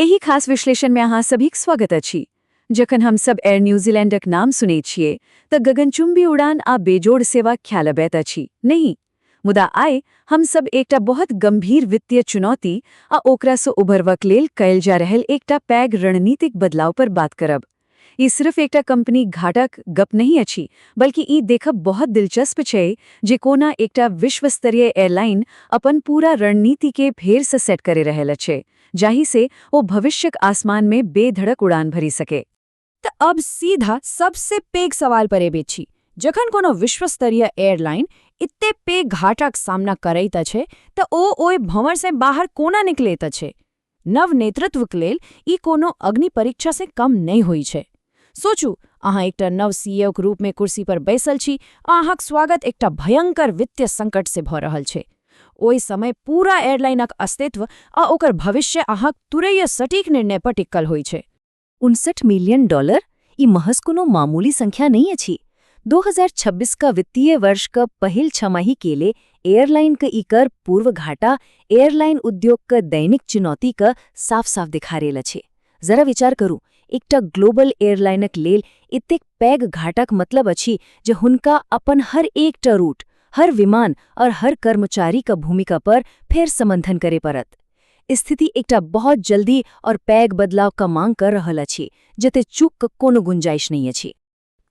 एहि खास विश्लेषणमे अहाँ सभीक स्वागत अछि। जखन हम सब एयर न्यूजीलैंडक नाम सुनै छियै तऽ गगनचुंबी उड़ान आ बेजोड़ सेवा ख्याल अबैत अछि, नहि? मुदा आइ हम सब एकटा बहुत गंभीर वित्तीय चुनौती आ ओकरासँ उभरबाक लेल कयल जा रहल एकटा पैघ रणनीतिक बदलाव पर बात करब। ई सिर्फ एकटा कंपनी घाटाक गप नहि अछि, बल्कि ई देखब बहुत दिलचस्प छै जे कोना एकटा विश्वस्तरीय एयरलाइन अपन पूरा रणनीति के फेरसँ सेट करे रहल अछि, जाहि से ओ भविष्यक आसमान में बेधड़क उड़ान भरि सके। तऽ अब सीधा सबसे पैघ सवाल पर एबै छी। जखन कोनो विश्वस्तरीय एयरलाइन एते पैघ घाटाक सामना करैत अछि, तऽ ओ ओहि भंवर से बाहर कोना निकलैत अछि? नव नेतृत्वक लेल ई कोनो अग्नि परीक्षा से कम नहि होइ छै। सोचू, अहाँ एकटा नव सीईओ के रूपमे कुर्सी पर बैसल छी आ अहाँक स्वागत एकटा भयंकर वित्तीय संकट से भऽ रहल छै। ओहि समय पूरा एयरलाइनक अस्तित्व आ ओकर भविष्य अहाँक तुरैय सटीक निर्णय पर टिकल होइ छै। 59 मिलियन डॉलर, ई महज कोनो मामूली संख्या नहीं अछि। 2026 का वित्तीय वर्ष का पहिल छमाही के लिए एयरलाइन का इकर पूर्व घाटा एयरलाइन उद्योग का दैनिक चुनौती का साफ साफ दिखा रहल अछि। जरा विचार करू, एकटा ग्लोबल एयरलाइनक लेल एतेक पैघ घाटाक मतलब अछि जे हुनका अपन हर एकटा रूट, हर विमान और हर कर्मचारी का भूमिका पर फेर समंथन करे पड़त। स्थिति एकटा बहुत जल्दी और पैघ बदलाव का मांग कर रहल अछि, जते चूक के कोनो गुंजाइश नहीं अछि।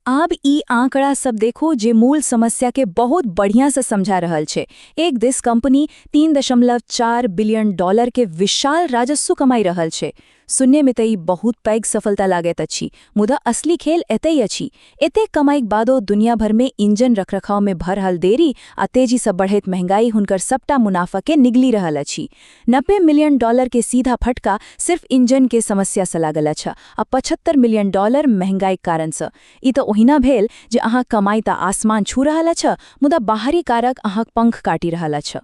आब ई आंकड़ा सब देखो जे मूल समस्या के बहुत बढ़िया से समझा रहल छै। एक दिस कंपनी 3.4 बिलियन डॉलर के विशाल राजस्व कमाई रहल छै। सुनने में तऽ ई बहुत पैघ सफलता लागैत अछि, मुदा असली खेल एतै अछि। एतेक कमाईक बादो दुनिया भर में इंजन रखरखाव में भऽ रहल देरी आ तेजी से बढ़ैत महंगाई हुनकर सबटा मुनाफा के निगली रहल अछि। 90 मिलियन डॉलर के सीधा फटका सिर्फ इंजन के समस्या से लागल अछि आ 75 मिलियन डॉलर महंगाईक कारण से। ई तऽ ओहिना भेल जे अहाँ कमाई तऽ आसमान छू रहल अछि, मुदा बाहरी कारक अहाँक पंख काटि रहल अछि।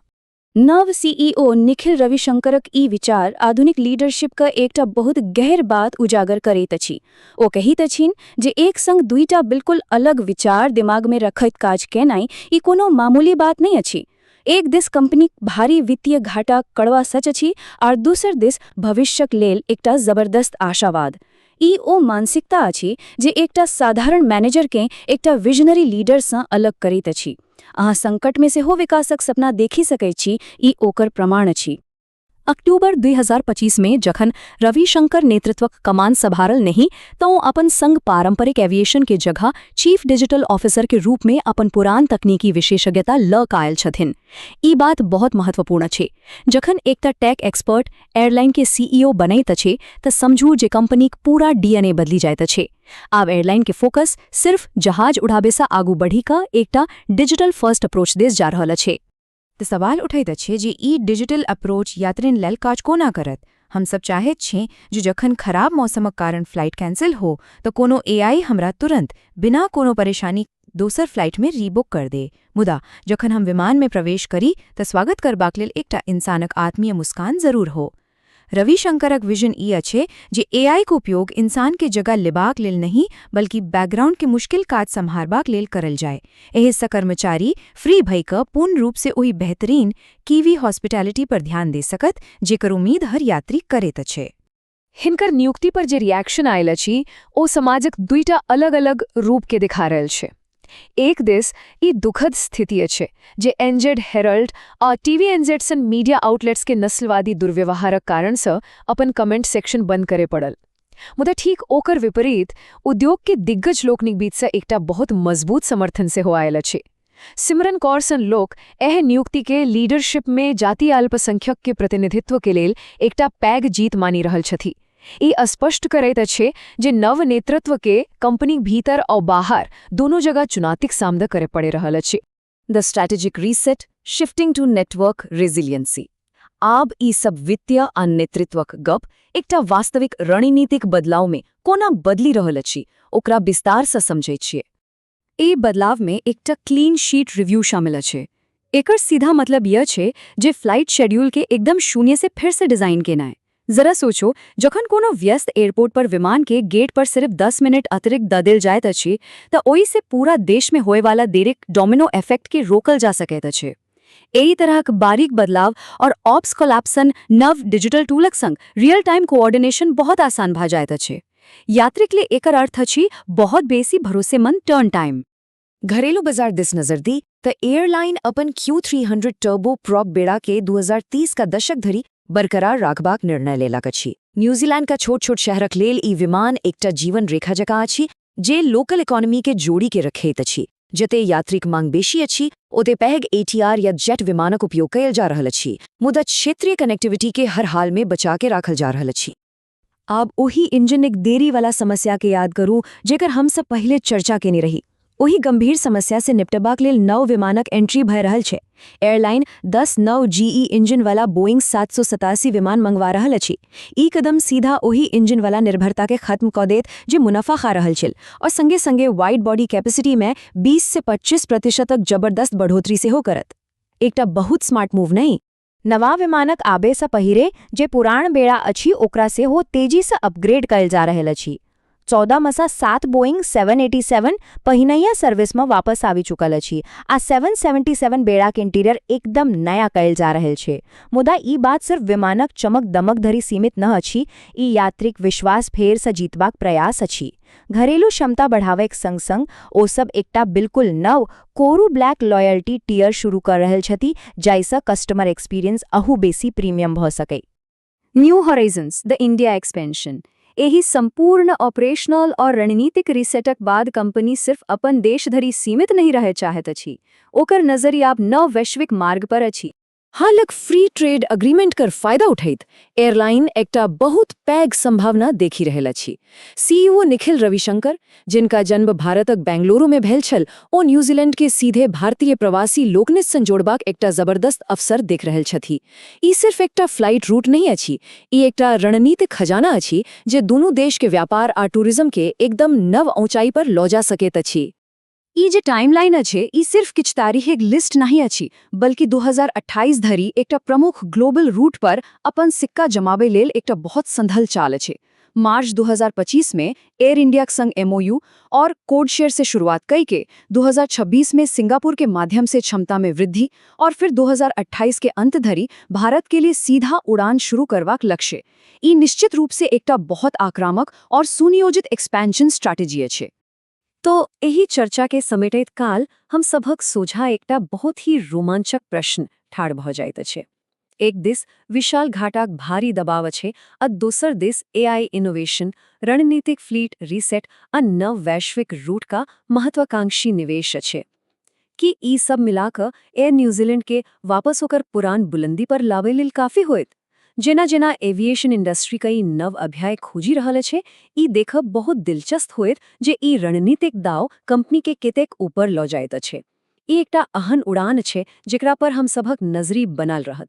नव सीईओ निखिल रविशंकरक ई विचार आधुनिक लीडरशिप क एकटा बहुत गहर बात उजागर करैत अछि। ओ कहैत छथिन जे एक संग दुईटा बिल्कुल अलग विचार दिमागमे रखैत काज केनाइ, ई कोनो मामूली बात नहि अछि। एक दिस कंपनीक भारी वित्तीय घाटा कड़वा सच अछि आर दोसर दिस भविष्यक लेल एकटा जबरदस्त आशावाद। ई ओ मानसिकता अछि जे एकटा साधारण मैनेजरकेँ एकटा विजनरी लीडरसँ अलग करैत अछि। अहाँ संकटमे सेहो विकासक सपना देखि सकैत छी, ई ओकर प्रमाण अछि। अक्टूबर 2025 में जखन रविशंकर नेतृत्वक कमान संभारल नहीं, तो ओ अपन संग पारंपरिक एविएशन के जगह चीफ डिजिटल ऑफिसर के रूप में अपन पुरान तकनीकी विशेषज्ञता ल कऽ आयल छथिन। ई बात बहुत महत्वपूर्ण छै। जखन एकटा टेक एक्सपर्ट एयरलाइन के सीईओ बनैत अछि, तऽ समझू जे कंपनीक पूरा डीएनए बदलि जाइत अछि। आब एयरलाइन के फोकस सिर्फ जहाज उड़ाबे से आगू बढ़ी कऽ एकटा डिजिटल फर्स्ट अप्रोच दिस जा रहल अछि। तऽ सवाल उठैत अछि जे ई डिजिटल अप्रोच यात्रीन लेल काज कोना करत? हमसब चाहैत छी जे जखन खराब मौसमक कारण फ्लाइट कैंसिल हो, तऽ कोनो एआई हमरा तुरंत बिना कोनो परेशानी दोसर फ्लाइटमे रीबुक कर दे, मुदा जखन हम विमानमे प्रवेश करी, तऽ स्वागत करबाक लेल एकटा इंसानक आत्मीय मुस्कान जरूर हो। रविशंकरक विजन ई अछि जे एआई के उपयोग इंसान के जगह लेबाक लेल नहि, बल्कि बैकग्राउंड के मुश्किल काज सम्हारबाक लेल करल जाय। एहिसँ कर्मचारी फ्री भई कऽ पूर्ण रूप से ओहि बेहतरीन कीवी हॉस्पिटैलिटी पर ध्यान दे सकत, जेकर उम्मीद हर यात्री करैत अछि। हिनकर नियुक्ति पर जे रिएक्शन आयल अछि, ओ समाजक दुईटा अलग अलग रूप के दिखा रहल छै। एक दिस ई दुखद स्थिति अछि जे एनजेड हेराल्ड आ टीवी एनजेड सन मीडिया आउटलेट्स के नस्लवादी दुर्व्यवहारक कारणसँ अपन कमेंट सेक्शन बंद करे पड़ल, मुदा ठीक ओकर विपरीत उद्योग के दिग्गज लोकनिक बीचसँ एकटा बहुत मजबूत समर्थन सेहो आयल अछि। सिमरन कौर सन लोक एह नियुक्ति के लीडरशिप में जातीय अल्पसंख्यक के प्रतिनिधित्व के लेल एकटा पैघ जीत मानि रहल छथि। ई स्पष्ट करैत अछि जे नव नेतृत्व के कंपनी भीतर और बाहर दोनों जगह चुनौतीक सामना करे पड़े रहल अछि। The strategic reset: shifting to network resiliency. आब ई सब वित्तीय आ नेतृत्वक गप एकटा वास्तविक रणनीतिक बदलाव में कोना बदलि रहल अछि, ओकरा विस्तार से समझै छियै। एहि बदलाव में एकटा क्लीन शीट रिव्यू शामिल अछि। एकर सीधा मतलब यह छै जे फ्लाइट शेड्यूल के एकदम शून्य से फिर से डिजाइन केनाइ। जरा सोचो, जखन कोनो व्यस्त एयरपोर्ट पर विमान के गेट पर सिर्फ 10 मिनट अतिरिक्त दऽ देल जाइत अछि, तऽ ओहि से पूरा देश में होए वाला देरीक डोमिनो इफेक्ट के रोकल जा सकैत अछि। एहि तरहक बारीक बदलाव और ऑप्स कोलैप्सन नव डिजिटल टूलक संग रियल टाइम कोऑर्डिनेशन बहुत आसान भऽ जाइत अछि। यात्रीक लेल एकर अर्थ अछि बहुत बेसी भरोसेमंद टर्न टाइम। घरेलू बाजार दिस नजर दी तऽ एयरलाइन अपन Q300 turbo prop बेड़ा के 2030 का दशक धरि बरकरार राखबाक निर्णय लेलक अछि। न्यूजीलैंड का छोट छोट शहरक लेल ई विमान एकटा जीवन रेखा जकाँ अछि, जे लोकल इकोनॉमी के जोड़ी के रखैत अछि। जते यात्रीक मांग बेसी अछि, ओते पैघ एटीआर या जेट विमानक उपयोग कयल जा रहल अछि, मुदा क्षेत्रीय कनेक्टिविटी के हर हाल में बचा के राखल जा रहल अछि। आब ओही इंजनक देरी वाला समस्या के याद करू, जेकर हमसब पहिले चर्चा केने रही। ओही गंभीर समस्या से निपटबाक लेल नव विमानक एंट्री भए रहल छै। एयरलाइन 10 नव जीई इंजन वाला बोइंग 787 विमान मंगवा रहल अछि। ई कदम सीधा ओही इंजन वाला निर्भरता के खत्म कऽ देत जे मुनाफा खा रहल छल और संगे संगे वाइड बॉडी कैपेसिटी में 20 से 25% तक जबरदस्त बढ़ोतरी सेहो करत। एकटा बहुत स्मार्ट मूव, नहि? नवा विमानक आबैसँ पहिरे जे पुरान बेड़ा अछि, ओकरा सेहो तेजीसँ अपग्रेड कयल जा रहल अछि। 14 मसँ 7 बोइंग 787 पहिनहिये सर्विसमे वापस आबि चुकल अछि आ 777 बेड़ाक इंटीरियर एकदम नया कयल जा रहल छै। मुदा ई बात सिर्फ विमानक चमक दमक धरि सीमित न अछि। ई यात्रीक विश्वास फेरसँ जीतबाक प्रयास अछि। घरेलू क्षमता बढ़ाबैक संग संग ओ सब एकटा बिल्कुल नव कोरू ब्लैक लॉयल्टी टियर शुरू कर रहल छथि, जाहिसँ कस्टमर एक्सपीरियंस अहू बेसी प्रीमियम भऽ सकै। न्यू होराइजन्स, द इंडिया एक्सपेंशन। एहि संपूर्ण ऑपरेशनल और रणनीतिक रिसेटक बाद कंपनी सिर्फ अपन देश धरि सीमित नहि रहय चाहैत अछि। ओकर नजरि आब नव वैश्विक मार्ग पर अछि। हालक फ्री ट्रेड अग्रीमेंट कर फायदा उठैत एयरलाइन एकटा बहुत पैघ संभावना देखि रहल अछि। सीईओ निखिल रविशंकर, जिनका जन्म भारतक बेंगलुरु में भेल छल, ओ न्यूजीलैंड के सीधे भारतीय प्रवासी लोकनिक संग जोड़बाक एकटा जबरदस्त अवसर देख रहल छथि। ई सिर्फ एकटा फ्लाइट रूट नहि अछि, ई एकटा रणनीतिक खजाना अछि, जे दुनू देश के व्यापार आ टूरिज्म के एकदम नव ऊंचाई पर लऽ जा सकैत अछि। ई जे टाइमलाइन अछि, ई सिर्फ किछु तारीखक लिस्ट नहि अछि, बल्कि 2028 धरि एकटा प्रमुख ग्लोबल रूट पर अपन सिक्का जमाबै लेल एकटा बहुत संधल चाल अछि। मार्च 2025 में एयर इंडिया के संग एमओयू और कोड शेयर से शुरुआत कई के 2026 में सिंगापुर के माध्यम से क्षमता में वृद्धि और फिर 2028 के अंत धरि भारत के लिए सीधा उड़ान शुरू करबाक लक्ष्य, ई निश्चित रूप से एकटा बहुत आक्रामक और सुनियोजित एक्सपेंशन स्ट्रैटेजी अछि। तो एहि चर्चा के समेटैत काल हम सभक सोझा एकटा बहुत ही रोमांचक प्रश्न ठाढ़ भऽ जाइत अछि। एक दिस विशाल घाटाक भारी दबाव अछि आ दोसर दिस एआई इनोवेशन, रणनीतिक फ्लीट रीसेट आ नव वैश्विक रूट का महत्वाकांक्षी निवेश अछि। की ई सब मिलाकऽ एयर न्यूजीलैंड के वापस ओकर पुरान बुलंदी पर लाबै लेल काफी होयत? जेना जेना एविएशन इंडस्ट्री कई नव अध्याय खोजि रहल अछि, ई देखब बहुत दिलचस्प होयत जे ई रणनीतिक दाव कंपनी के कतेक ऊपर लऽ जाइत अछि। ई एकटा अहन उड़ान छै, जेकरा पर हम सभक नजरी बनल रहत।